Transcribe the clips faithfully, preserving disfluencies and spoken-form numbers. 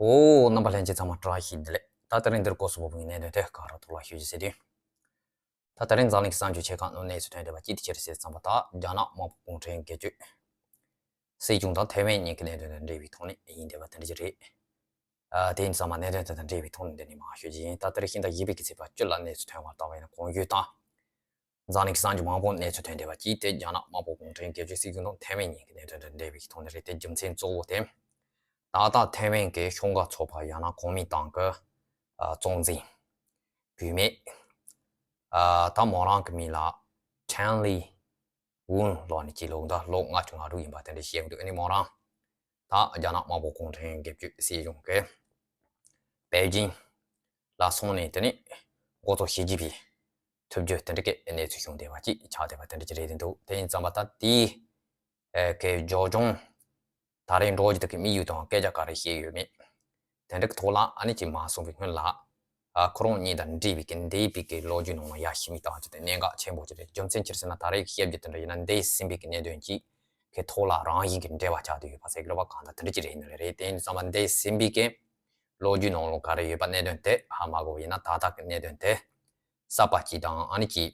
ཨོ། རྣམ་པ་ལྷན་རྒྱས་ཚང་མ་བཀྲ་ཤིས་བདེ་ལེགས། ད་དེ་རིང་འདིར་སྐོར་སུ་བབས་པའི་གནད་དོན་དེ་ག་རེ་ཐོག་ལ་ཞུ་རྒྱུ་ཟེར་དུས། ད་དེ་རིང་འཛམ་གླིང་གི་གསར་འགྱུར་ཆེ་ཁག་ནང་གནས་ཚུལ་ཐོན་བསྡད་པ་གཅིག་དེ་ཅི་རེད་ཟེར་ཙམ་པ། ད་རྒྱ་ནག་དམར་པོ་གུང་ཁྲན་སྒེར་གཅོད་སྲིད་གཞུང་དང་ཐའེ་ཝན་གཉིས་ཀྱི་གནད་དོན་དང་འབྲེལ་བའི་ཐོག་ནས་ཡིན་བསྡད་པ་དེ་འདྲ་ཅིག་རེད། ཨ། དེ་ཡིན་ཙང་མ་གནད་དོན་དེ་དང་འབྲེལ་བའི་ཐོག་ནས་འདི་ནས་མར་ཞུ་རྒྱུ་ཡིན། ད་དེ་རིང་ཕྱི་ཟླ་བཞི་པའི་གི་ཚེས་པ་བཅུ་ལ་གནས་ཚུལ་ཐོན་པ་ལྟ་བ་ཡིན་ན། གོང་ཞུས་དང་། འཛམ་གླིང་གི་གསར་འགྱུར་མང་པོ་གནས་ཚུལ་ཐོན་བསྡད་པ་གཅིག་དེ་རྒྱ་ནག་དམར་པོ་གུང་ཁྲན་སྒེར་གཅོད་སྲིད་གཞུང་དང་ཐའེ་ཝན་གཉིས་ཀྱི་གནད་དོན་དང་འབྲེལ་བའི་ཐོག་ནས་རེད། དེ་རྒྱུ་མཚན་གཙོ་བོ་དེ། ད་ལྟ་ཐའེ་ཝན་གྱི་གཞུང་སྒར་ཚོགས་པ་ཡང་ན་གོ་མིན་ཏང་གི་ཨ་གཙོ་འཛིན་བུད་མེད། ཨ། ད་མོ་རང་གི་མིང་ལ་ཁྲེན་ལི་ཝུན་ལབ་ནས་ཅིག་ལབ་འདུག་ལོ་ལྔ་བཅུ་ང་དྲུག་ཡིན་པ་དེ་འདྲ་བཤད་འདུག་ཨ་ནི་མོ་རང་ད་རྒྱ་ནག་དམར་པོ་གུང་ཁྲན་སྒེར་གཅོད་སྲིད་གཞུང་གི་པེ་ཅིང་ལ་སོང་ནས་དེ་ནས་འགོ་གཙོ་ཞི་ཅིན་ཕིང་ཐུག་རྒྱུ་དེ་འདྲ་གི་གནས་ཚུལ་བྱུང་བསྡད་པ་ཅིག་ཆགས་བསྡད་པ་དེ་འདྲ་ཅིག་རེད་འདུག་དེ་ཡིན་ཙང་མ་ད་དེའི་ཨ་གི་རྒྱབ་ལྗོངས་ད་རེས་འགྲོ་རྒྱུ་དེ་གི་དམིགས་ཡུལ་དང་སྐད་ཆ་ག་རེ་བཤད་ཡོད་མེད། དེ་འདྲ་གི་ཐོག་ལ་ཨ་ནི་ཅིག་མ་གསུངས་པའི་སྔོན་ལ། ཨ། ཁོ་རང་གཉིས་དང་འབྲེལ་བའི་གི་འདས་པའི་གི་ལོ་རྒྱུས་ནང་ལ་ཡ་ཞི་མི་བཏང་རྒྱུ་དེ་གནད་འགག་ཆེན་པོ་ཅིག་རེད། རྒྱུ་མཚན་ཅི་རེད་ཟེར་ན། ད་རེས་བཤད་རྒྱུ་དེ་འདྲ་ཡིན་ན་འདས་ཟིན་པའི་གི་གནད་དོན་གཅིག་གི་ཐོག་ལ་རང་བཞིན་གྱི་འབྲེལ་བ་ཆགས་བསྡད་ཡོད་པ་ཟེར་གི་རེད་པ། གང་ལྟར་དེ་འདྲ་ཅིག་རེད། ཡིན་ནའི་རེད། དེ་ཡིན་ཙང་མ་འདས་ཟིན་པའི་གི་ལོ་རྒྱུས་ནང་ལ་ག་རེ་ཡོད་པ་གནད་དོན་དེ་ཧ་མ་གོ་བ་ཡིན་ན། ད་ལྟ་གི་གནད་དོན་དེ་གསར་པ་ཅིག་དང་ཨ་ནི་ཅིག་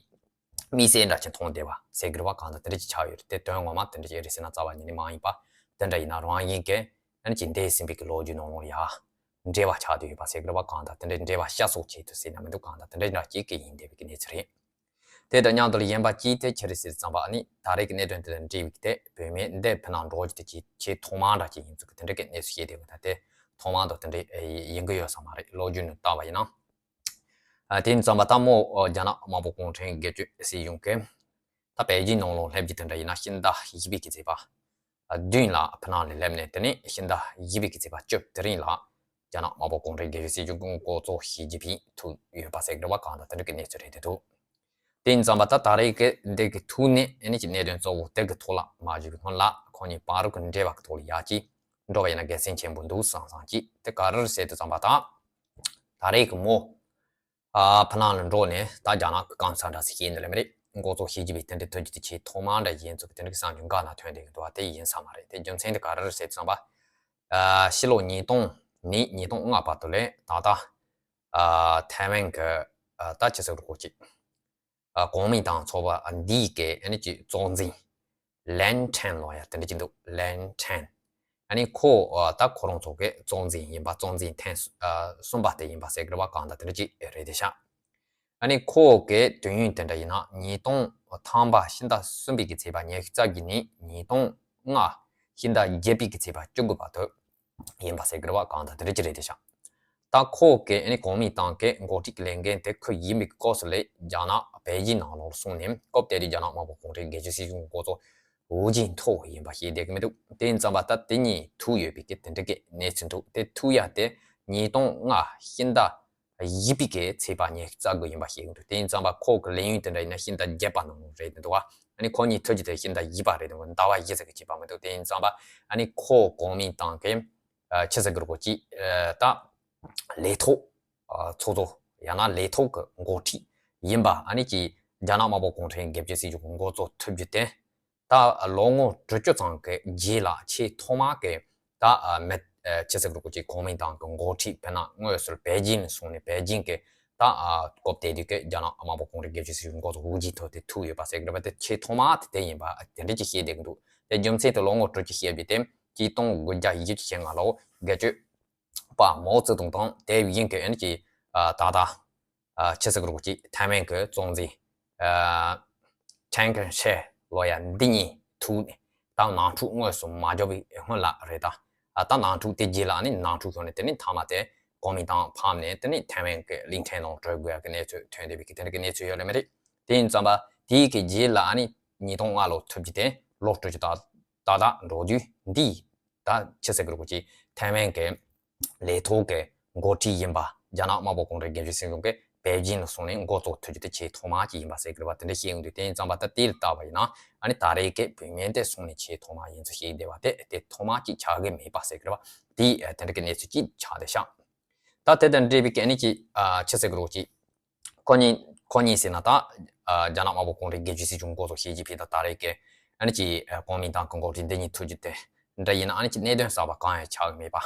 དམིགས་བསལ་འདྲ་ཅིག་མཐོང་བསྡད་པ་ཟེར་གི་རེད་པ། གང་ལྟར་དེ་འདྲ་ཅིག་ཆགས་ཡོད་རེད། དེ་དོན་ངོ་མ་དེ་འདྲ་ཅིག་རེད་ཟེར་ན་རྩ་བ་ཉིད་ནས་མ་ཡིན་པ། དེ་འདྲ་ཡིན་ན་རང་བཞིན་གྱི་ཨ་ནི་ཅིག་འདས་ཟིན་པའི་གི་ལོ་རྒྱུས་ནང་ལོགས་ལ་ཡ་འབྲེལ་བ་ཆགས་བསྡད་ཡོད་པ་ཟེར་གི་རེད་པ། གང་ལྟར་དེ་འདྲའི་འབྲེལ་བ་བཤད་སོགས་བྱེད་དུ་ཟེར་ན་མི་འདུག་གང་ལྟར་དེ་འདྲའི་འདྲ་ཅིག་གི་ཡིན་བསྡད་པའི་གི་གནས་ཚུལ་རེད། དེ་དང་མཉམ་དུ་ལ་ཡིན་པ་གཅིག་དེ་ཅི་རེད་ཟེར་ཙམ་པ། ཨ་ནི་ད་རེས་ཀྱི་གནད་དོན་དེ་དང་འབྲེལ་བའི་གི་དེ་བུད་མེད་འདི་ཕི་ནང་འགྲོ་རྒྱུ་དེ་ཆེས་ཆེས་ཐོག་མ་འདྲ་ཅིག་ཡིན་ཚུལ་གི་དེ་འདྲ་གི་གནས་ཚུལ་བཤད་བསྡད་ཡོད། ད་དེ་ཐོག་མ་དང་དེ་འདྲ་ཡིན་གི་ཡོད་ས་མ་རེད། ལོ་རྒྱུས་ནས་བལྟས་པ་ཡིན་ན། ཨ། དེ་ཡིན་ཙང་མ་ད་མོ་རྒྱ་ནག་དམར་པོ་གུང་ཁྲན་སྒེར་གཅོད་སྲིད་གཞུང་གིས་ད་པེ་ཅིང་ནང་ལོགས་སླེབས་རྒྱུ་དེ་འདྲ་ཡིན་ན་ཕྱི་ཟླ་བཞི་པའི་གི་ཚེས་པ་བདུན་ལ་ཕི་ནང་ལ་སླེབས་ནས། དེ་ནས་ཕྱི་ཟླ་བཞི་པའི་གི་ཚེས་པ་བཅུ་དེ་རིང་ལ་རྒྱ་ནག་དམར་པོ་གུང་ཁྲན་སྒེར་གཅོད་སྲིད་གཞུང་གི་འགོ་གཙོ་ཞི་ཅིན་ཕིང་ཐུག་ཡོད་པ་ཟེར་གི་རེད་པ། གང་ལྟར་དེ་འདྲ་གི་གནས་ཚུལ་རེད་བསྡད་འདུག་དེ་ཡིན་ཙང་མ་ད་ད་རེས་ཀྱི་འདི་གི་ཐུག་ནས་ཨ་ནི་ཅིག་གནད་དོན་གཙོ་བོ་དེ་གི་ཐོག་ལ་མ་ཞུས་པའི་སྔོན་ལ་ཁོ་གཉིས་བར་གྱི་འབྲེལ་བ་གི་ཐོག་ལ་ཡ་ཅིག་འགྲོ་བ་ཡིན་ན་དགེ་མཚན་ཆེན་པོ་འདུག་བསམ་བསམ་ཅིག་དེ་ག་རེ་རེད་ཟེར་དུས་ཙམ་པ། ད་ད་རེས་ཀྱི་མོ་ཨ་ཕི་ནང་ལ་འགྲོ་ནས་ད་རྒྱ་ནག་གི་སྐམ་ས་འདྲ་ཟིག་ཤེས་ནི་ལ་མི་རེད། འགོ་གཙོ་ཞི་ཅིན་ཕིང་དེ་འདྲ་ཐུག་རྒྱུ་དེ་ཆེས་ཐོག་མ་འདྲ་ཡིན་ཚུལ་གི་དེ་འདྲ་གི་གསར་འགྱུར་འགའ་ན་ཐོན་བསྡད་གི་འདུག་པ། དེ་ཡིན་ས་མ་རེད། དེ་རྒྱུ་མཚན་དེ་ག་རེ་རེད་ཟེར་དུས་ཙམ་པ། ཨ། ཕྱི་ལོ་ཉིས་སྟོང་ནས་ཉིས་སྟོང་ལྔ་བར་དུ་ལ་ད་ལྟ་ཨ་ཐའེ་ཝན་གྱི་ཨ་ད་ཆི་ཟེར་དགོས་ཀྱི། ཨ། གོ་མིན་ཏང་ཚོགས་པ་འདིའི་གི་ཨ་ནི་ཅིག་གཙོ་འཛིན་ལན་ཁྲེན་ལབ་ཡ་དེ་འདྲ་ཅིག་འདུག་ལན་ཁྲེན། ཨ་ནི་ཁོ་ཨ་ད་ཁོ་རང་ཚོ་གི་གཙོ་འཛིན་ཡིན་པ། གཙོ་འཛིན་ཐེངས་ཨ་གསུམ་པ་དེ་ཡིན་པ་ཟེར་གི་རེད་པ། གང་ལྟར་དེ་འདྲ་ཅིག་རེད་བསྡད་ཤག་ཨ་ནི་ཁོ་གི་དུས་ཡུན་དེ་འདྲ་ཡིན་ན་ཉིས་སྟོང་ཐམ་པ་ཕྱི་ཟླ་གསུམ་པའི་གི་ཚེས་པ་ཉི་ཤུ་རྩ་བརྒྱད་ནས་ཉིས་སྟོང་ལྔ་ཕྱི་ཟླ་བརྒྱད་པའི་གི་ཚེས་པ་བཅུ་དགུ་བར་དུ་ཡིན་པ་ཟེར་གི་རེད་པ། གང་ལྟར་དེ་འདྲ་ཅིག་རེད་བསྡད་ཤག་ད་ཁོ་གི་ཨ་ནི་གོ་མིན་ཏང་གི་འགོ་ཁྲིད་ཀྱི་ལས་འགན་དེ་ཁོ་ཡིན་པའི་སྐབས་སུ་ལ་རྒྱ་ནག་པེ་ཅིང་ནང་ལོགས་སོང་ནས། སྐབས་དེ་དུས་རྒྱ་ནག་དམར་པོ་གུང་ཁྲན་སྒེར་གཅོད་སྲིད་གཞུང་འགོ་གཙོ་ཧུའུ་ཅིན་ཐའོ་ཡིན་པ་ཤེས་བསྡད་ཀྱི་མི་འདུག་དེ་ཡིན་ཙང་མ་ད་དེ་གཉིས་ཐུག་ཡོད་པའི་གི་དེ་འདྲ་གི་གནས་ཚུལ་འདུག་དེ་ཐུག་ཡ་དེ་ཉིས་སྟོང་ལྔ་ཕྱི་ཟླ་བཞི་པའི་གི་ཚེས་པ་ཉི་ཤུ་རྩ་དགུ་ཡིན་པ་ཤེས་ཀྱི་འདུག་དེ་ཡིན་ཙང་མ་ཁོ་གི་ལས་ཡུན་དེ་འདྲ་ཡིན་ན་ཕྱི་ཟླ་བརྒྱད་པ་ནང་རེད་འདུག་པ། ཨ་ནི་ཁོ་གཉིས་ཐུག་རྒྱུ་དེ་ཕྱི་ཟླ་བཞི་པ་རེད་འདུག་ཟླ་བ་བཞི་ཙམ་གྱི་ཁྱད་པར་མི་འདུག་དེ་ཡིན་ཙང་མ་ཨ་ནི་ཁོ་གོ་མིན་ཏང་གི་ཨ་ཆི་ཟེར་གི་རེད་གོ་ཅི། ཨ་ད་ལས་ཐོག་ཨ་ཚོགས་གཙོ་ཡང་ན་ལས་ཐོག་གི་འགོ་ཁྲིད་ཡིན་པ། ཨ་ནི་ཅིག་རྒྱ་ནག་དམར་པོ་གུང་ཁྲན་སྒེར་གཅོད་སྲིད་གཞུང་གི་འགོ་གཙོ་ཐུབ་རྒྱུ་དེ་ད་ལོ་ངོ་དྲུག་ཅུ་ཙམ་གི་རྗེས་ལ་ཆེས་ཐོག་མ་གི་ད་ཨ་མི་ཨ་ཆི་ཟེར་གི་རེད་གོ་ཅི། གོ་མིན་ཏང་གི་འགོ་ཁྲིད་ཕི་ནང་དངོས་སུ་པེ་ཅིང་ནས་སོང་ནས་པེ་ཅིང་གི་ད་ཨ་སྐབས་དེ་དུས་ཀྱི་རྒྱ་ནག་དམར་པོ་གུང་ཁྲན་སྒེར་གཅོད་སྲིད་གཞུང་འགོ་གཙོ་ཧུའུ་ཅིན་ཐའོ་དེ་ཐུག་ཡོད་པ་ཟེར་གི་རེད་པ། དེ་ཆེས་ཐོག་མ་དེ་དེ་ཡིན་པ་དེ་འདྲ་ཅིག་བཤད་བསྡད་ཀྱི་འདུག་དེ་རྒྱུ་མཚན་དེ་ལོ་ངོ་དྲུག་ཅུ་བཤད་པའི་དེ་གཅིག་སྟོང་དགུ་བརྒྱ་བཞི་བཅུ་ཞེ་ལྔ་ལོར་སྒེར་གཅོད་པ་མའོ་ཙེ་ཏུང་དང་དེ་བཞིན་གྱི་ཨ་ནི་ཅིག་ཨ་ད་ལྟ་ཨ་ཆི་ཟེར་གི་རེད་གོ་ཅི། ཐའེ་ཝན་གྱི་གཙོ་འཛིན་ཨ་ཆན་ཀེན་ཧྲེ་ལབ་ཡ་འདི་གཉིས་ཐུག་ནས་ད་ནང་འཁྲུག་དངོས་སུ་མ་འབྱོར་བའི་སྔོན་ལ་རེད་ད། ཨ་ད་ནང་འཁྲུག་དེ་རྗེས་ལ་ཨ་ནི་ནང་འཁྲུག་བྱུང་ནས་དེ་ནས་མཐའ་མ་དེ་གོ་མིན་ཏང་ཕམ་ནས་དེ་ནས་ཐའེ་ཝན་གྱི་གླིང་ཕྲན་ནང་བྲོས་དགོས་ཡ་གི་གནས་ཚུལ་ཐོན་བསྡད་པའི་གི་དེ་འདྲ་གི་གནས་ཚུལ་ཡོད་ལེ་མི་རེད། དེ་ཡིན་ཙང་པ་དེའི་གི་རྗེས་ལ་ཨ་ནི་ཉིས་སྟོང་ལྔ་ལོར་ཐུབ་རྒྱུ་དེ་ལོ་དྲུག་ཅུ་ཏག་ཏག་འགྲོ་དུས་འདི་ད་ཆི་ཟེར་གི་རེད་གོ་ཅི། ཐའེ་ཝན་གྱི་ལས་ཐོག་གི་འགོ་ཁྲིད་ཡིན་པ། རྒྱ་ནག་དམར་པོ་གུང་ཁྲན་སྒེར་གཅོད་སྲིད་གཞུང་གི་པེ་ཅིང་ལ་སོང་ནས་འགོ་གཙོ་ཐུབ་རྒྱུ་དེ་ཆེས་ཐོག་མ་ཅིག་ཡིན་པ་ཟེར་གི་རེད་པ། དེ་འདྲ་བཤད་ཡོང་དུས་དེ་ཡིན་ཙང་པ་ད་དེ་ལ་བལྟས་པ་ཡིན་ན་ཨ་ནི་ད་རེས་ཀྱི་བུད་མེད་དེ་སོང་ནས་ཆེས་ཐོག་མ་ཡིན་ཚུལ་བཤད་བསྡད་པ་དེ་དེ་ཐོག་མ་ཅིག་ཆགས་ཀྱི་མེད་པ་ཟེར་གི་རེད་པ། དེ་དེ་འདྲ་གི་གནས་ཚུལ་ཅིག་ཆགས་བསྡད་ཤག་ད་དེ་དང་འབྲེལ་བའི་གི་ཨ་ནི་ཅིག་ཨ་ཆི་ཟེར་གི་རེད་གོ་ཅི། ཁོ་གཉིས་ཁོ་གཉིས་ཟེར་ན་ད་ཨ་རྒྱ་ནག་དམར་པོ་གུང་ཁྲན་སྒེར་གཅོད་སྲིད་གཞུང་འགོ་གཙོ་ཞི་ཅིན་ཕིང་དང་ད་རེས་ཀྱི་ཨ་ནི་ཅིག་ཨ་གོ་མིན་ཏང་གི་འགོ་ཁྲིད་འདི་གཉིས་ཐུག་རྒྱུ་དེ་འདྲ་ཡིན་ན་ཨ་ནི་ཅིག་གནད་དོན་གསར་པ་གང་ཡང་ཆགས་མེད་པ།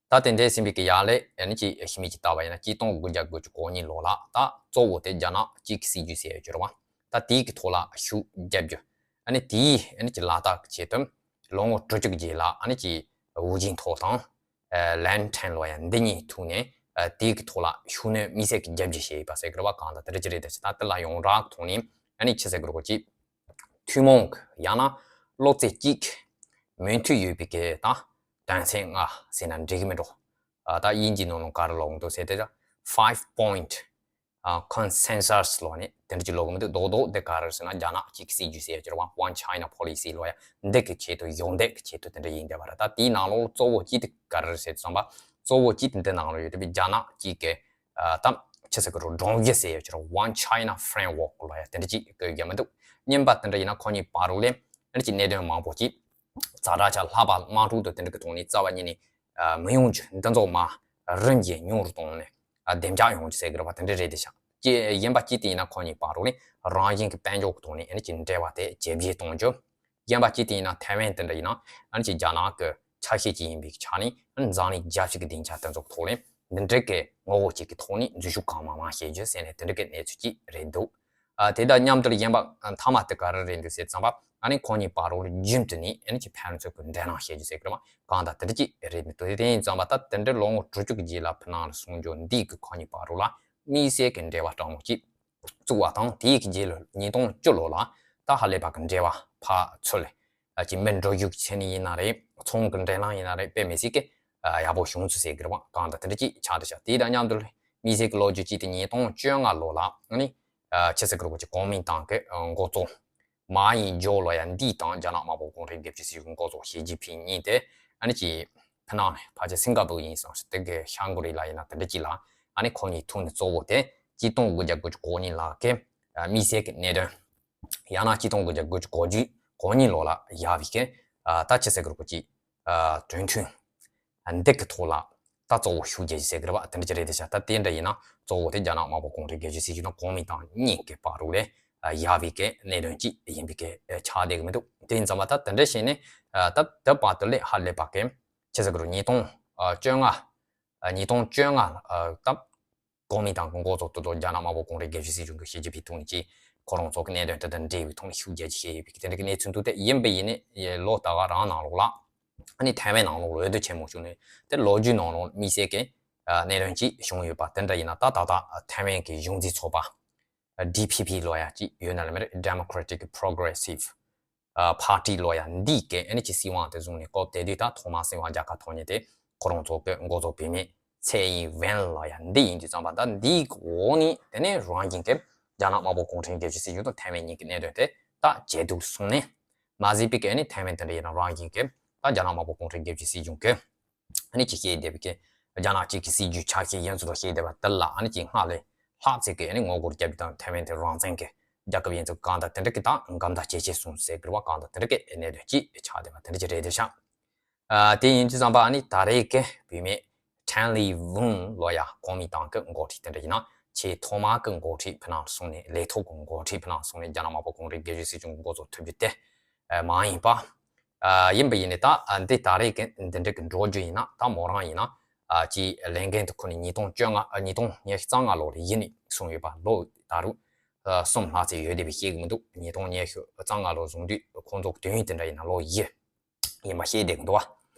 ད་དེ་འདྲ་ཟིན་པའི་གི་ཡ་ལས་ཨ་ནི་ཅིག་ཞི་མི་ཅིག་ལྟ་བ་ཡིན་ན་གཅིག་སྟོང་དགུ་བརྒྱ་དགུ་བཅུ་གོ་གཉིས་ལོ་ལ་ད་གཙོ་བོ་དེ་རྒྱ་ནག་གཅིག་གི་སྲིད་ཇུས་ཟེར་ཡོད་ཀྱི་རེད་བ། ད་དེའི་གི་ཐོག་ལ་ཤུགས་རྒྱབ་རྒྱུ། ཨ་ནི་དེའི་ཨ་ནི་ཅིག་ལག་བསྟར་གྱི་ཆེད་དུ་ལོ་ངོ་དྲུག་ཅུ་གི་རྗེས་ལ་ཨ་ནི་ཅིག་ཝུ་ཅིན་ཐའོ་དང་ལན་ཁྲེན་ལོ་ཡ་འདི་གཉིས་ཐུག་ནས་དེའི་གི་ཐོག་ལ་ཤུགས་སྣོན་དམིགས་བསལ་གྱི་རྒྱབ་རྒྱུ་བྱས་ཡོད་པ་ཟེར་གི་རེད་བ། གང་ལྟར་དེ་འདྲ་ཅིག་རེད། དེ་ད་དེ་ལ་ཡོངས་གྲགས་ཐོག་ནས་ཨ་ནི་ཆི་ཟེར་གི་རེད་གོ་ཅིག་ཐུན་མོང་གི་ཡང་ན་བློ་རྩེ་གཅིག་མོས་མཐུན་ཡོད་པའི་གི་ད་དོན་ཚན་ལྔ་ཟེར་ན་འགྲིག་གི་མི་འགྲོ། ཨ་ད་དབྱིན་ཇིའི་ནང་ལ་ག་རེ་ལབ་འདུག་ཟེར་དེ་ད་five point ཨ་consensus ལབ་ནས་དེ་འདྲ་ཅིག་ལབ་གི་མི་འདུག་རྡོག་རྡོག་དེ་ག་རེ་ཟེར་ན་རྒྱ་ནག་གཅིག་གི་སྲིད་ཇུས་ཟེར་ཡ་ཅིག་རེད་བ། One China Policy ལབ་ཡ་འདི་གི་ཆེད་དུ་གཞོགས་འདེགས་ཀྱི་ཆེད་དུ་དེ་འདྲ་ཡིན་བསྡད་པ་རེད། ད་དེའི་ནང་ལོགས་གཙོ་བོ་གཅིག་དེ་ག་རེ་ཟེར་བསམ་པ་གཙོ་བོ་གཅིག་དེ་འདི་ནང་ལོགས་ཡོད་དེ་བས་རྒྱ་ནག་གཅིག་གི་ཨ་ད་ཆི་ཟེར་གི་རེད་སྒྲོམ་གཞི་ཟེར་ཡ་ཅིག་རེད། One China Framework ལབ་ཡ་དེ་འདྲ་ཅིག་གི་ཡོད་མི་འདུག་གཉིས་པ་དེ་འདྲ་ཡིན་ན་ཁོ་གཉིས་བར་རུ་ལས་དེ་འདྲ་ཅིག་གནད་དོན་མང་པོ་ཅིག་ཛ་དྲག་ཆ་ལྷག་པ་དམག་འཁྲུག་དང་དེ་འདྲ་གི་ཐོག་ནས་རྩ་བ་ཉིད་ནས་ཨ་མི་ཡོང་རྒྱུ་འདི་ཚོ་མ་རིམ་གྱིས་ཉུང་རུ་གཏོང་ནས་ཨ་བདེ་འཇགས་ཡོང་རྒྱུ་ཟེར་གི་རེད་བ། དེ་འདྲ་རེད་དེ་ཤག་ཅེས་ཡིན་པ་གཅིག་དེ་ཡིན་ན་ཁོ་གཉིས་བར་རུ་ལས་རང་བཞིན་གྱི་དཔལ་འབྱོར་གྱི་ཐོག་ནས་ཨ་ནི་ཅིག་འབྲེལ་བ་དེ་ཇེ་ཆེར་གཏོང་རྒྱུ། གཞན་པ་གཅིག་དེ་ཡིན་ན་ཐའེ་ཝན་དེ་འདྲ་ཡིན་ན་ཨ་ནི་ཅིག་རྒྱ་ནག་གི་ཆ་ཤས་ཅིག་ཡིན་པའི་ཆ་ནས་ཨ་ནི་འཛམ་གླིང་རྒྱལ་སྤྱི་གི་སྡིངས་ཆ་དེ་ཚོ་གི་ཐོག་ནས་འདི་འདྲ་གི་ངོ་བོ་གཅིག་གི་ཐོག་ནས་འཛུལ་ཞུགས་གང་མང་མང་བྱེད་རྒྱུ་ཟེར་ནས་དེ་འདྲ་གི་གནས་ཚུལ་ཅིག་རེད་འདུག་ཨ་དེ་དང་མཉམ་དུ་གཞན་པ་ཨ་མཐའ་མ་དེ་ག་རེ་རེད་འདུག་ཟེར་ཙམ་པ་ཨ་ནི་ཁོ་གཉིས་བར་རུ་རྒྱུན་དུ་ནས་ཨ་ནི་ཅིག་ཕན་ཚུན་གི་འབྲེལ་ལམ་བྱེད་རྒྱུ་ཟེར་གི་རེད་བ། གང་ལྟར་དེ་འདྲ་ཅིག་རེད་མི་འདུག་དེ་ཡིན་ཙམ་པ་ད་དེ་འདྲ་ལོ་ངོ་དྲུག་ཅུ་གི་རྗེས་ལ་ཕི་ནང་ལ་གསུང་རྒྱུ་འདི་གི་ཁོ་གཉིས་བར་རུ་ལ་དམིགས་བསལ་གི་འབྲེལ་བ་སྤྲང་མོ་ཅིག་བཙུགས་པ་དང་དེའི་གི་རྗེས་ལ་ཉིས་སྟོང་བཅུ་ལོ་ལ་ད་ཧ་ལས་པ་གི་འབྲེལ་བ་ཕར་ཚུར་ལ་ཅིག་མི་འགྲོ་རྒྱུག་ཆེ་ནི་ཡིན་ན་རེད། ཚོང་གི་འབྲེལ་ལམ་ཡིན་ན་རེད། དཔེ་མི་སྲིད་གི་ཡག་པོ་བྱུང་ཚུལ་ཟེར་གི་རེད་བ། གང་ལྟར་དེ་འདྲ་ཅིག་ཆགས་བསྡད་ཤག་དེ་དང་མཉམ་དུ་དམིགས་བསལ་གི་ལོ་རྒྱུས་ཅིག་དེ་ཉིས་སྟོང་བཅོ་ལྔ་ལོ་ལ་ཨ་ནི་ཆི་ཟེར་གི་རེད་གོ་ཅིག་གོ་མིན་ཏང་གི་འགོ་གཙོ་མ་ཡིན་ཇོ་ལོ་ཡ་འདི་དང་རྒྱ་ནག་དམར་པོ་གུང་ཁྲན་སྒེར་གྱི་སྲིད་གཞུང་འགོ་གཙོ་ཞི་ཅིན་ཕིང་གཉིས་དེ་ཨ་ནི་ཅིག་ཕི་ནང་ནས་ཕལ་ཆེར་སིང་ག་པུར་ཡིན་སོང་ཞིག་དེ་གི་ཤང་གོ་རི་ལ་ཡིན་ན་དེ་འདྲ་ཅིག་ལ་ཨ་ནི་ཁོ་གཉིས་ཐུག་ནས་གཙོ་བོ་དེ་གཅིག་སྟོང་དགུ་བརྒྱ་དགུ་བཅུ་གོ་གཉིས་ལ་གི་དམིགས་བསལ་གི་གནད་དོན། ཡང་ན་གཅིག་སྟོང་དགུ་བརྒྱ་དགུ་བཅུ་གོ་བརྒྱད་གོ་གཉིས་ལོ་ལ་ཡག་པའི་གི་ཨ་ད་ཆི་ཟེར་གི་རེད་གོ་ཅིག་ཨ་གྲོས་མཐུན་འདི་གི་ཐོག་ལ་ད་གཙོ་བོ་ཤུགས་རྒྱག་རྒྱུ་ཟེར་གི་རེད་བ། དེ་འདྲ་ཅིག་རེད་དེ་ཤག་ད་དེ་འདྲ་ཡིན་ན་གཙོ་བོ་དེ་རྒྱ་ནག་དམར་པོ་གུང་ཁྲན་སྒེར་གྱི་སྲིད་གཞུང་དང་གོ་མིན་ཏང་གཉིས་ཀྱི་བར་དུ་ལས་ཨ་ཡག་པའི་གི་གནད་དོན་ཅིག་ཡིན་པའི་གི་ཨ་ཆགས་བསྡད་གི་མི་འདུག་དེ་ཡིན་ཙམ་པ་ད་དེ་འདྲ་བྱས་ནས་ཨ་ད་ད་བར་དུ་ལས་ཧ་ལས་པ་གི་ཆི་ཟེར་གི་རེད་ཉིས་སྟོང་ཨ་བཅོ་ལྔ་ཨ་ཉིས་སྟོང་བཅོ་ལྔ་ཨ་ད་གོ་མིན་ཏང་གི་འགོ་གཙོ་དེ་ཚོ་རྒྱ་ནག་དམར་པོ་གུང་ཁྲན་སྒེར་གྱི་སྲིད་གཞུང་གི་ཞི་ཅིན་ཕིང་ཐུག་ནས་ཀྱིས་ཁོ་རང་ཚོ་གི་གནད་དོན་དེ་དང་འབྲེལ་བའི་ཐོག་ནས་ཤུགས་རྒྱག་རྒྱུ་བྱས་ཡོད་པའི་དེ་འདྲ་གི་གནས་ཚུལ་འདུག་དེ་ཡིན་པ་ཡིན་ནས་ལོ་ད་ག་རང་ནང་ལོགས་ལ་ཨ་ནི་ཐའེ་ཝན་ནང་ལོགས་ལ་འོས་བསྡུ་ཆེན་མོ་བྱུང་ནས་དེ་ལོ་རྒྱུས་ནང་ལོགས་དམིགས་བསལ་གྱི་གནད་དོན་ཅིག་བྱུང་ཡོད་པ་དེ་འདྲ་ཡིན་ན་ད་ད་ལྟ་ཐའེ་ཝན་གྱི་གཞུང་འཛིན་ཚོགས་པ་ཌི་པི་པི་ལབ་ཡ་ཅིག་ཡོད་ན་ལ་མེད་རེད། Democratic Progressive ཨ་party ལབ་ཡ་འདི་གའི་ཨ་ནི་ཅིག་སྲིད་དབང་དེ་བཟུང་ནས་སྐབས་དེ་དུས་ད་ཐོག་མར་སྲིད་དབང་རྒྱལ་ཁ་ཐོབ་མཁན་དེ་ཁོ་རང་ཚོ་གི་འགོ་གཙོ་བུད་མེད་ཚའེ་ཨིན་ཝེན་ལབ་ཡ་འདི་ཡིན་དུས་ཙམ་པ་ད་འདིའི་འོག་ནས་དེ་ནས་རང་བཞིན་གྱི་རྒྱ་ནག་དམར་པོ་གུང་ཁྲན་སྒེར་གྱི་སྲིད་གཞུང་དང་ཐའེ་ཝན་གཉིས་ཀྱི་གནད་དོན་དེ་ད་ཇེ་སྡུག་སོང་ནས་མ་ཟད་པའི་གི་ཨ་ནི་ཐའེ་ཝན་དེ་འདྲ་ཡིན་ན་རང་བཞིན་གྱི་ད་རྒྱ་ནག་དམར་པོ་གུང་ཁྲན་སྒེར་གྱི་སྲིད་གཞུང་གི་ཨ་ནི་ཅིག་བཤད་བསྡད་པའི་གི་རྒྱ་ནག་གཅིག་གི་སྲིད་ཇུས་ཆ་ཤས་ཡིན་ཚུལ་ལ་བཤད་བསྡད་པ་དེ་ལ་ཨ་ནི་ཅིག་སྔར་ལས་ལྷག་ཙམ་གི་ཨ་ནི་ངོ་རྒོལ་རྒྱབ་རྒྱུ་དང་ཐའེ་ཝན་དེ་རང་བཙན་གི་རྒྱལ་ཁབ་ཡིན་ཚུལ་གང་དང་དེ་འདྲ་གི་དང་འགལ་ཟླ་ཇེ་ཆེ་སོང་ཟེར་གི་རེད་བ། གང་དང་དེ་འདྲ་གི་གནད་དོན་ཅིག་ཆགས་བསྡད་པ་དེ་འདྲ་ཅིག་རེད་དེ་ཤག་ཨ་དེ་ཡིན་དུས་ཙམ་པ་ཨ་ནི་ད་རེས་ཀྱི་བུད་མེད་ཁྲེན་ལི་ཝུན་ལབ་ཡ་གོ་མིན་ཏང་གི་འགོ་ཁྲིད་དེ་འདྲ་ཡིན་ན་ཆེས་ཐོག་མ་གི་འགོ་ཁྲིད་ཕི་ནང་སོང་ནས་ལས་ཐོག་གི་འགོ་ཁྲིད་ཕི་ནང་སོང་ནས་རྒྱ་ནག་དམར་པོ་གུང་ཁྲན་སྒེར་གྱི་སྲིད་གཞུང་གི་འགོ་གཙོ་ཐུབ་རྒྱུ་དེ་མ་ཡིན་པ། ཡིན་པ་ཡིན་ནས་ད་འདི་ད་རེས་ཀྱི་འདི་འདྲ་གི་འགྲོ་རྒྱུ་ཡིན་ན་ད་མོ་རང་ཡིན་ན་ཅིག་ལས་འགན་དེ་ཁོ་ནས་ཉིས་སྟོང་བཅོ་ལྔ་ཉིས་སྟོང་ཉི་ཤུ་རྩ་ལྔ་ལོ་ལ་ཡིན་ནས་གསུངས་ཡོད་པ་ལོ་ད་རུང་གསུམ་ལྷག་ཙམ་ཡོད་བསྡད་པའི་ཤེས་ཀྱི་མི་འདུག་ཉིས་སྟོང་ཉི་ཤུ་རྩ་ལྔ་ལོ་བཟུང་དུས་ཁོང་ཚོ་དུས་ཡུན་དེ་འདྲ་ཡིན་ན་ལོ་བཞི་ཡིན་པ་ཤེས་བསྡད་ཀྱི་འདུག་བ།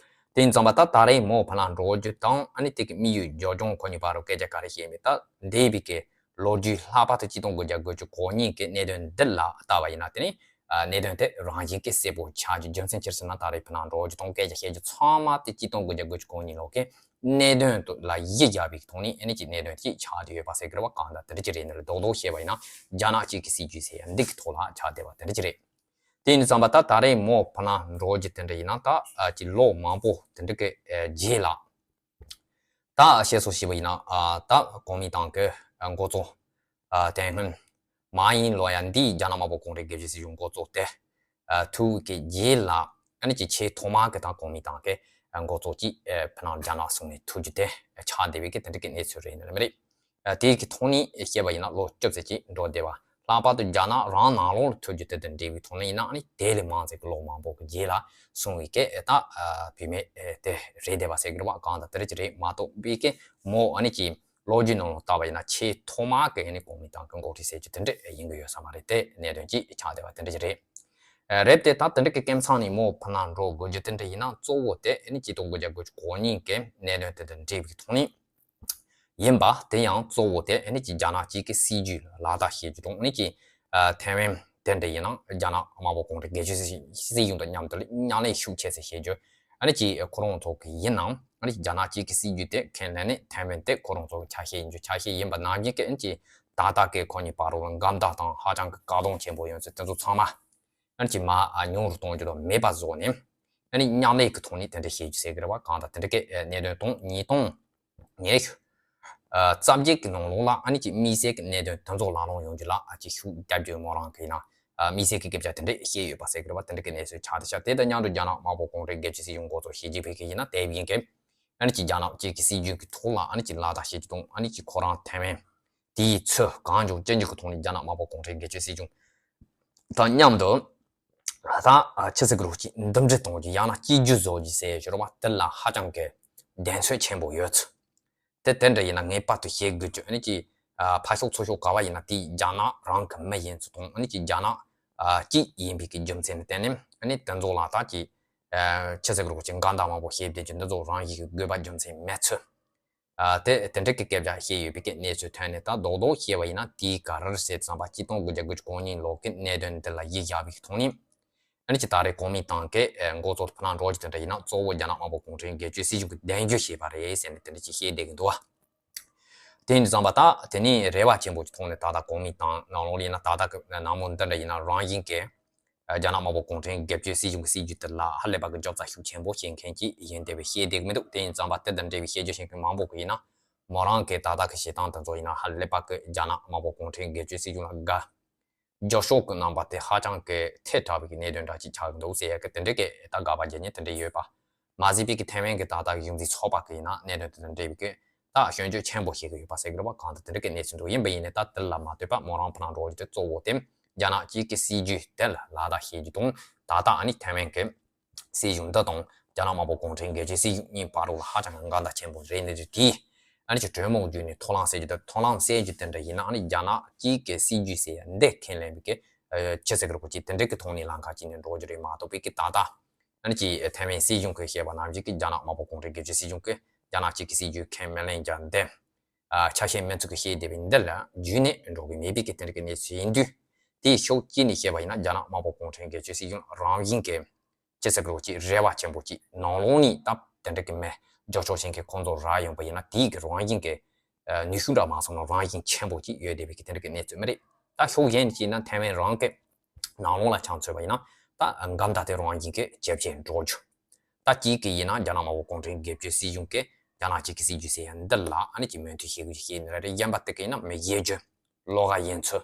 དེ་ཡིན་ཙམ་པ་ད་ད་རེས་མོ་ཕ་ལ་འགྲོ་རྒྱུ་དང་ཨ་ནི་དེ་གི་དམིགས་ཡུལ་རྒྱབ་ལྗོངས་ཁོ་གཉིས་བར་དུ་སྐད་ཆ་ག་རེ་བཤད་མེད་ད་འདས་པའི་གི་ལོ་རྒྱུས་ལྷག་པར་དུ་གཅིག་སྟོང་དགུ་བརྒྱ་དགུ་བཅུ་གོ་གཉིས་ཀྱི་གནད་དོན་འདི་ལ་ལྟ་བ་ཡིན་ན་དེ་ནི་གནད་དོན་དེ་རང་བཞིན་གྱིས་གསལ་པོ་ཆགས་རྒྱུ་རྒྱུ་མཚན་ཅི་ཟེར་ན་ད་རེས་ཕ་ལ་འགྲོ་རྒྱུ་དང་སྐད་ཆ་བཤད་རྒྱུ་ཚང་མ་དེ་གཅིག་སྟོང་དགུ་བརྒྱ་དགུ་བཅུ་གོ་གཉིས་ལོ་གི་གནད་དོན་དུ་ལ་གཞི་བཞག་པའི་ཐོག་ནས་ཨ་ནི་ཀྱི་གནད་དོན་ཅིག་ཆགས་བསྡད་ཡོད་པ་ཟེར་གི་རེད་བ། གང་ལྟར་དེ་འདྲ་ཅིག་རེད་ནི་རེད་རྡོག་རྡོག་བཤད་པ་ཡིན་ན་རྒྱ་ནག་གཅིག་གི་སྲིད་ཇུས་ཟེར་ཡ་འདི་གི་ཐོག་ལ་ཆགས་བསྡད་པ་དེ་འདྲ་ཅིག་རེད། དེ་ཡིན་ཙམ་པ་ད་ད་རེས་མོ་ཕ་ལ་འགྲོ་རྒྱུ་དེ་འདྲ་ཡིན་ན་ད་ཨ་ཅིག་ལོ་མང་པོ་དེ་འདྲ་གི་ཨ་རྗེས་ལ་ད་བཤད་སྲོལ་ཞིག་པ་ཡིན་ན་ཨ་ད་གོ་མིན་ཏང་གི་ཨ་འགོ་གཙོ་ཨ་ཏན་ཧུན་མ་ཡིན་ལོ་ཡ་འདིས་རྒྱ་ནག་དམར་པོ་གུང་ཁྲན་སྒེར་གྱི་སྲིད་གཞུང་འགོ་གཙོ་དེ་ཨ་ཐུག་གི་རྗེས་ལ་ཨ་ནི་ཅིག་ཆེས་ཐོག་མ་གི་ད་གོ་མིན་ཏང་གི་ཨ་འགོ་གཙོ་ཅིག་ཨ་ཕ་ལ་རྒྱ་ནག་སོང་ནས་ཐུག་རྒྱུ་དེ་ཆགས་བསྡད་པའི་གི་དེ་འདྲ་གི་གནས་ཚུལ་རེད་ནི་མ་རེད། ཨ་དེའི་གི་ཐོག་ནས་བཤད་པ་ཡིན་ན་ལོ་བཅུ་ཙམ་ཅིག་འགྲོ་བསྡད་པ་ ལྷག་པར་དུ་རྒྱ་ནག་རང་ནང་ལོགས་ལ་ཐུག་རྒྱུ་དེ་དང་འབྲེལ་བའི་ཐོག་ནས་ཡིན་ན་ཨ་ནི་དེ་ལས་མང་ཙམ་གྱི་ལོ་མང་པོ་གི་རྗེས་ལ་སོང་བའི་སྐད་ད་བུད་མེད་དེ་རེད་བསྡད་པ་ཟེར་གི་རེད་བ། གང་ལྟར་དེ་རིགས་ཅིག་རེད་མ་གཏོགས་པའི་སྐད་མོ་ཨ་ནི་ཀྱི་ལོ་རྒྱུས་ནང་ལ་བལྟ་བ་ཡིན་ན་ཆེས་ཐོག་མ་གི་ཨ་ནི་གོ་མིན་ཏང་གི་འགོ་ཁྲིད་ཟེར་རྒྱུ་དེ་འདྲ་ཡིན་གི་ཡོད་ས་མ་རེད། དེ་གནད་དོན་ཅིག་ཆགས་བསྡད་པ་དེ་འདྲ་ཅིག་རེད། རེད་དེ་ད་དེ་འདྲ་གི་སྐབས་མཚམས་ནས་མོ་ཕར་ནང་འགྲོ་དགོས་རྒྱུ་དེ་འདྲ་ཡིན་ན་གཙོ་བོ་དེ་ཨ་ནི་གཅིག་སྟོང་དགུ་བརྒྱ་དགུ་བཅུ་གོ་གཉིས་ཀྱི་གནད་དོན་དེ་དང་འབྲེལ་བའི་ཐོག་ནས་ཡིན་པ། དེ་ཡང་གཙོ་བོ་དེ་ཨ་ནི་ཀྱི་རྒྱ་ནག་གཅིག་གི་སྲིད་ཇུས་ལག་བསྟར་བྱེད་རྒྱུ་དང་ཨ་ནི་ཀྱི་ཐའེ་ཝན་དེ་འདྲ་ཡིན་ན་རྒྱ་ནག་དམར་པོ་གུང་ཁྲན་སྒེར་གཅོད་སྲིད་གཞུང་དང་མཉམ་དུ་མཉམ་ལས་ཤུགས་ཆེ་ཙམ་བྱེད་རྒྱུ། ཨ་ནི་ཀྱི་ཁོ་རང་ཚོ་གི་ཡིན་ནའང་ཨ་ནི་རྒྱ་ནག་གཅིག་གི་སྲིད་ཇུས་དེ་ཁས་ལེན་ནས་ཐའེ་ཝན་དེ་ཁོ་རང་ཚོ་གི་ཆ་ཤས་ཡིན་རྒྱུ་ཆ་ཤས་ཡིན་པ་ནང་བཞིན་གྱི་ཨ་ནི་ཀྱི་ད་ལྟ་གི་ཁོ་གཉིས་བར་དུ་འགལ་ཟླ་དང་ཧ་ཅང་གི་བཀག་སྡོམ་ཆེན་པོ་ཡོད་ཚུལ་དེ་ཚོ་ཚང་མ་ཨ་ནི་ཀྱི་མར་ཉུང་རུ་གཏོང་རྒྱུ་དང་མེད་པ་བཟོས་ནས་ཨ་ནི་མཉམ་ལས་ཀྱི་ཐོག་ནས་དེ་འདྲ་བྱེད་རྒྱུ་ཟེར་གི་རེད་བ། གང་ལྟར་དེ་འདྲ་གི་གནད་དོན་དང་ཉིས་སྟོང་ཉི་ཤུ་རྩ་བརྒྱད་ཀྱི་ནང་ལོགས་ལ་ཨ་ནི་ཀྱི་དམིགས་བསལ་གྱི་གནད་དོན་དེ་ཚོ་ལག་ལེན་ཡོང་རྒྱུ་ལ་ཨ་ཅིག་ཤུགས་རྒྱབ་རྒྱུ་མོ་རང་གི་ཡིན་ན་དམིགས་བསལ་གྱི་སྐད་ཆ་དེ་འདྲ་བཤད་ཡོད་པ་ཟེར་གི་རེད་བ། དེ་འདྲ་གི་གནས་ཚུལ་ཆགས་བསྡད་ཤག་དེ་དང་མཉམ་དུ་རྒྱ་ནག་དམར་པོ་གུང་ཁྲན་སྒེར་གཅོད་སྲིད་གཞུང་འགོ་གཙོ་ཞི་ཅིན་ཕིང་གི་ཡིན་ན་དེ་བཞིན་གྱི་ཨ་ནི་ཀྱི་རྒྱ་ནག་གཅིག་གི་སྲིད་ཇུས་ཀྱི་ཐོག་ལ་ཨ་ནི་ཀྱི་ལག་བསྟར་བྱེད་རྒྱུ་དང་ཨ་ནི་ཀྱི་ཁོ་རང་ཐའེ་ཝན་དེའི་ཚུལ་གང་བྱུང་ཅི་འགྱུར་གྱི་ཐོག་ནས་རྒྱ་ནག་དམར་པོ་གུང་ཁྲན་སྒེར་གཅོད་སྲིད་གཞུང་དང་མཉམ་དུ་ད་ཆི་ཟེར་གི་རེད་ཅིག་འདུམ་འགྲིག་གཏོང་རྒྱུ་ཡང་ན་གཅིག་གྱུར་བཟོ་རྒྱུ་ཟེར་ཡོད་རེད་བ། དེ་ལ་ཧ་ཅང་གི་གདེང་ཚོད་ཆེན་པོ་ཡོད་ཚུལ། དེ་དེ་འདྲ་ཡིན་ན་ངེས་པར་དུ་བྱེད་དགོས་རྒྱུ་ཨ་ནི་ཀྱི་ཕར་ཕྱོགས་ཚུར་ཕྱོགས་ག་བ་ཡིན་ན་དེ་རྒྱ་ནག་རང་གི་མི་ཡིན་ཚུལ་དང་ཨ་ནི་ཀྱི་རྒྱ་ནག་གཅིག་ཡིན་པའི་གི་རྒྱུ་མཚན་ནི་བརྟེན་ནས་ཨ་ནི་དེ་ཚོ་ལ་ད་ཀྱི་ཆི་ཟེར་གི་རེད་ཅིག་འགལ་ཟླ་མང་པོ་བྱེད་བསྡད་རྒྱུ་འདི་ཚོ་རང་བཞིན་གྱི་དགོས་པ་རྒྱུ་མཚན་མེད་ཚུལ། དེ་དེ་འདྲ་གི་སྐད་ཆ་བཤད་ཡོད་པའི་གི་གནས་ཚུལ་ཐོན་ནས་ད་རྡོག་རྡོག་བཤད་པ་ཡིན་ན་དེའི་ག་རེ་རེད་ཟེར་བསམ་པ་གཅིག་སྟོང་དགུ་བརྒྱ་དགུ་བཅུ་གོ་གཉིས་ལོ་གི་གནད་དོན་འདི་ལ་གཞི་བཞག་པའི་ཐོག་ནས་ཨ་ནི་ཀྱི་ད་རེས་གོ་མིན་ཏང་གི་འགོ་གཙོ་ཕུ་ནང་འགྲོ་རྒྱུ་དེ་འདྲ་ཡིན་ན་གཙོ་བོ་རྒྱ་ནག་དམར་པོ་གུང་ཁྲན་སྒེར་གཅོད་སྲིད་གཞུང་གི་གདན་འཇོག་བྱས་པ་རེད་ཟེར་ནས་དེ་འདྲ་ཅིག་བཤད་བསྡད་ཀྱི་འདུག་བ། དེ་ཡིན་དུས་ཙམ་པ་ད་དེ་ནས་རེ་བ་ཆེན་པོ་ཅིག་མཐོང་ནས་ད་ལྟ་གོ་མིན་ཏང་ནང་ལོགས་ལ་ཡིན་ན་ད་ལྟ་གི་ནང་མོ་འདི་འདྲ་ཡིན་ན་རང་བཞིན་གྱི་རྒྱ་ནག་དམར་པོ་གུང་ཁྲན་སྒེར་གཅོད་སྲིད་གཞུང་གི་སྲིད་ཇུས་དེ་ལ་ཧ་ལས་པ་གི་རྒྱབ་རྩ་ཤུགས་ཆེན་པོ་བྱེད་མཁན་ཅིག་ཡིན་བསྡད་པའི་བཤད་བསྡད་ཀྱི་མི་འདུག་དེ་ཡིན་ཙམ་པ་དེ་དང་འབྲེལ་བའི་བཤད་རྒྱུ་བཤད་མཁན་མང་པོ་གི་ཡིན་ན་མོ་རང་གི་ད་ལྟ་གི་བྱེད་སྟངས་དེ་ཚོ་ཡིན་ན་ཧ་ལས་པ་གི་རྒྱ་ནག་དམར་པོ་གུང་ཁྲན་སྒེར་གཅོད་སྲིད་གཞུང་ལ་དགའ་རྒྱབ་ཕྱོགས་ཀྱི་རྣམ་པ་དེ་ཧ་ཅང་གི་ཐལ་དྲགས་པའི་གནད་དོན་འདྲ་ཅིག་ཆགས་ཀྱི་འདུག་ཟེར་ཡ་གི་དེ་འདྲའི་གི་ད་དགག་པ་རྒྱག་མཁན་དེ་འདྲ་ཡོད་པ། མ་ཟད་པའི་གི་ཐའེ་ཝན་གི་ད་ལྟ་གཞུང་འཛིན་ཚོགས་པ་གི་ཡིན་ན་གནད་དོན་དེ་དང་འབྲེལ་བའི་གི་ད་སྐྱོན་བརྗོད་ཆེན་པོ་བྱེད་ཀྱི་ཡོད་པ་ཟེར་གི་རེད་བ། གང་ལྟར་དེ་འདྲ་གི་གནས་ཚུལ་འདུག་ཡིན་པ་ཡིན་ནའི་ད་དེ་ལ་མ་ལྟོས་པ་མོ་རང་ཕུ་ནང་འགྲོ་རྒྱུ་དེ་གཙོ་བོ་དེ་རྒྱ་ནག་གཅིག་གི་སྲིད་ཇུས་དེ་ལ་ལག་བསྟར་བྱེད་རྒྱུ་དང་ད་ལྟ་ཨ་ནི་ཐའེ་ཝན་གི་སྲིད་གཞུང་འདི་དང་རྒྱ་ནག་དམར་པོ་གུང་ཁྲན་སྒེར་གཅོད་སྲིད་གཞུང་གཉིས་བར་དུ་ལ་ཧ་ཅང་གི་འགལ་ཟླ་ཆེན་པོ་རེད། འདི་དེ་ཨ་ནི་ཀྱི་གྲོས་མོལ་བརྒྱུད་ནས་ཐོག་ལམ་སེལ་རྒྱུ་དེ་ཐོག་ལམ་སེལ་རྒྱུ་དེ་འདྲ་ཡིན་ན་ཨ་ནི་རྒྱ་ནག་གཅིག་གི་སྲིད་ཇུས་ཟེར་ཡ་འདི་ཁས་ལེན་པའི་གི་ཆི་ཟེར་གི་རེད་གོ་ཅིག་དེ་འདྲ་གི་ཐོག་ནས་ལམ་ཁ་ཅིག་ནས་འགྲོ་རྒྱུ་རེད་མ་གཏོགས་པའི་གི་ད་ལྟ་ཨ་ནི་ཀྱི་ཐའེ་ཝན་སྲིད་གཞུང་གིས་བཤད་པ་ནང་བཞིན་གྱི་རྒྱ་ནག་དམར་པོ་གུང་ཁྲན་སྒེར་གཅོད་སྲིད་གཞུང་གིས་རྒྱ་ནག་གཅིག་གི་སྲིད་ཇུས་ཁས་མི་ལེན་རྒྱུ་འདི་ཆ་ཤས་མི་ཚོ་གིས་བཤད་བསྡད་པའི་འདི་ལ་བརྒྱུད་ནས་འགྲོ་གི་མེད་པའི་གི་དེ་འདྲ་གི་གནས་ཚུལ་ཡིན་དུས། དེའི་ཕྱོགས་གཅིག་ནས་བཤད་པ་ཡིན་ན་རྒྱ་ནག་དམར་པོ་གུང་ཁྲན་སྒེར་གཅོད་སྲིད་གཞུང་རང་བཞིན་གྱི་ཅི་ཟེར་དགོས་ཀྱི་རེ་བ་ཆེན་པོ་ཅིག་ནང་ལོགས་ནས་ད་དེ་འདྲ་གི་མི་རྒྱབ་ཕྱོགས་བྱེད་མཁན་ཁོང་ཚོ་རག་ཡོང་པ་ཡིན་ན་དེའི་གི་རང་བཞིན་གྱི་ནུས་ཤུགས་འདྲ་མ་སོང་ན་རང་བཞིན་ཆེན་པོ་ཅིག་ཡོད་བསྡད་པའི་གི་དེ་འདྲ་གི་གནས་ཚུལ་མི་རེད། ད་ཕྱོགས་གཞན་ཅིག་ན་ཐའེ་ཝན་རང་གི་ནང་ལོགས་ལ་ཆ་མཚོན་པ་ཡིན་ན་ད་འགལ་ཟླ་དེ་རང་བཞིན་གྱི་ཇེ་ཆེར་འགྲོ་རྒྱུ། ད་གཅིག་གི་ཡིན་ན་རྒྱ་ནག་དམར་པོ་གུང་ཁྲན་སྒེར་གཅོད་སྲིད་གཞུང་གིས་རྒྱ་ནག་གཅིག་གི་སྲིད་ཇུས་ཟེར་ཡ་འདི་ལ་ཨ་ནི་ཀྱི་མོས་མཐུན་བྱེད་དགོས་ཀྱི་ཡིན་ན་རེད། གཞན་པ་དེ་གི་ཡིན་ན་མི་བཞེས་རྒྱུ་བློ་དགའ་ཡིན་ཚུལ།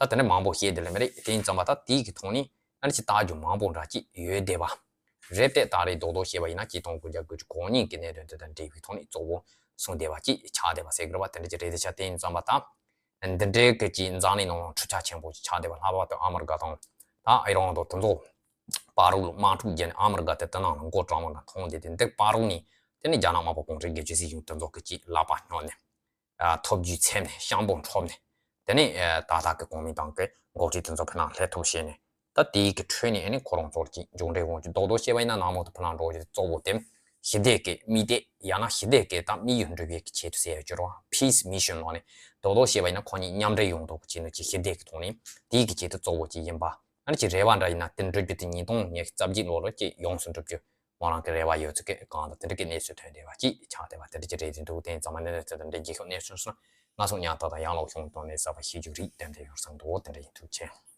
ད་དེ་འདྲ་མང་པོ་བཤད་དེ་ལས་མི་རེད། དེ་ཡིན་ཙམ་པ་ད་དེའི་གི་ཐོག་ནས་ཨ་ནི་ཅི་ལྟ་རྒྱུ་མང་པོ་འདྲ་ཅིག་ཡོད་བསྡད་པ་རེད་དེ། ད་རེས་རྡོག་རྡོག་བཤད་པ་ཡིན་ན་གཅིག་སྟོང་དགུ་བརྒྱ་དགུ་བཅུ་གོ་གཉིས་ཀྱི་གནད་དོན་དེ་དང་འབྲེལ་བའི་ཐོག་ནས་གཙོ་བོ་གསུངས་བསྡད་པ་ཅིག་ཆགས་བསྡད་པ་ཟེར་གི་རེད་བ། དེ་འདྲ་ཅིག་རེད་དེ་ཆ། དེ་ཡིན་ཙམ་པ་ད་འདི་འདྲའི་གི་ཅིག་འཛམ་གླིང་ནང་ལ་འཕྲུལ་ཆ་ཆེན་པོ་ཅིག་ཆགས་བསྡད་པ་ལྷག་པར་དུ་ཨ་མི་རི་ཀ་དང་ད་ཨི་རན་དང་དེ་ཚོ་བར་དུ་དམག་འཁྲུག་བརྒྱབ་ནས་ཨ་མི་རི་ཀ་དེ་དེ་ནང་ལ་མགོ་དྲང་མོ་ན་མཐོང་བསྡད་དེ། འདི་བར་དུ་ནས་དེ་ནས་རྒྱ་ནག་དམར་པོ་གུང་ཁྲན་སྒེར་གཅོད་སྲིད་གཞུང་དེ་ཚོ་གི་ཅིག་ལག་པ་སྙོམས་ནས། ཐོབ་རྒྱུའི་ཚེམ་ནས་ཤམ་པོ་འཁྲོབ་ནས། དེ་ནས་ད་ལྟ་གི་གོ་མིན་ཏང་གི་འགོ་ཁྲིད་དེ་ཚོ་ཕུ་ནང་སླེབས་ཐུབ་བྱས་ནས། ད་དེའི་གི་ཁྲོད་ནས་ཨ་ནི་ཁོ་རང་ཚོར་གྱི་མཇུག་འབྲས་འོང་རྒྱུ་རྡོག་རྡོག་བཤད་པ་ཡིན་ན་ནང་མོ་དུ་ཕུ་ནང་འགྲོ་རྒྱུ་གཙོ་བོ་དེ་ཞི་བདེ་གི་དམིགས་གཏད་ཡང་ན་ཞི་བདེ་གི་ད་དམིགས་ཡུལ་འགྲུབ་ཡས་ཀྱི་ཆེད་དུ་ཟེར་ཡ་ཅིག་རེད་བ། Peace Mission ལོག་ནས་རྡོག་རྡོག་བཤད་པ་ཡིན་ན་ཁོ་གཉིས་མཉམ་འབྲེལ་ཡོང་ཐུབ་ཀྱི་ཆེད་དུ་ཅིག་ཞི་བདེ་གི་ཐོག་ནས་དེའི་གི་ཆེད་དུ་གཙོ་བོ་ཅིག་ཡིན་པ། ཨ་ནི་ཅིག་རེ་བ་འདྲ་ཡིན་ན་དེ་འགྲུབ་རྒྱུ་དེ་ཉིས་སྟོང་ཉི་ཤུ་རྩ་བརྒྱད་ལོ་ལ་ཅིག་ཡོངས་སུ་འགྲུབ་རྒྱུ། མོ་རང་གི་རེ་བ་ཡོད་ཚུལ་གྱི་སྒང་དུ་དེ་འདྲ་གི་གནས་ཚུལ་ཐོན་བསྡད་པ་ཅིག་ཆགས་བསྡད་པ་དེ་འདྲ་ཅིག་རེད་དེ་འདུག་དེ་ཡིན་ཙང་མ་གནད་དོན་དེ་དང་འབྲེལ་རྒྱལ་ཁབ་གནས་ཚུལ་སོགས་ང་ཚོ་ཉམས་ཐག་དང་ཡང་ལོག་གཞུང་དོན་གནས་གསར་པ་ཤེས་རྒྱུ་རིགས་ཏན་ཏན་ཡོད་བསམ་འདུག་དེ་འདྲ་ཡིན། ཐུགས་རྗེ་ཆེ།